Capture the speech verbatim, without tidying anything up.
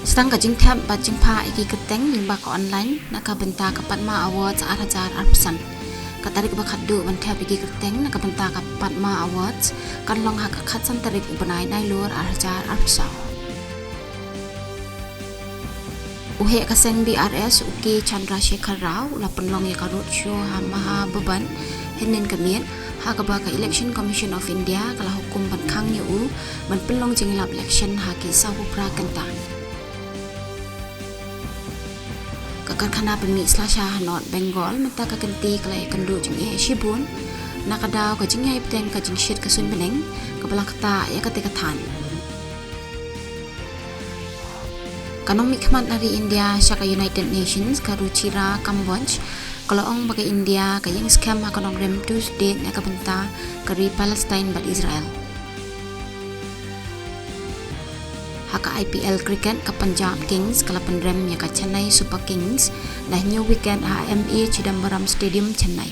Sdang ka jingthep bad jingphah ïa ki kyrteng lyngba ka online na ka bynta ka Padma Awards ar hajar arphew san. Ka tarik ba khatduh ban thep ïa ki kyrteng na ka bynta ka Padma Awards kan long ha ka khatsan tarik u bnai Nailur ar hajar arphew saw. U heh ka seng B R S, u K Chandrasekhar Rao, u la pynlong ïa ka roadshow ha Mahabhaban hynnin ka miet, ha kaba ka Election Commission of India ka la hukum ban khang ïa u ban pynlong jingïalap election ha ki sawphew phra kynta. Ka karkhana pynmih slasha ha North Bengal mynta ka kynti ka la ïakynduh jingeh shibun na ka daw ka jingïaibteng ka jingshit ka suiñ bneng kaba la ktah ïa katei ka thaiñ. Ka nongmihkhmat na ri India sha ka United Nations, ka Ruchira Kamboj, ka la ong ba ka India ka ïeng skhem ha ka nongrim two state na ka bynta ka ri Palestine bad Israel. Ha ka I P L cricket, ka Punjab Kings ka la pynrem ïa ka Chennai Super Kings da hynñiew wicket ha M A Chidambaram Stadium, Chennai.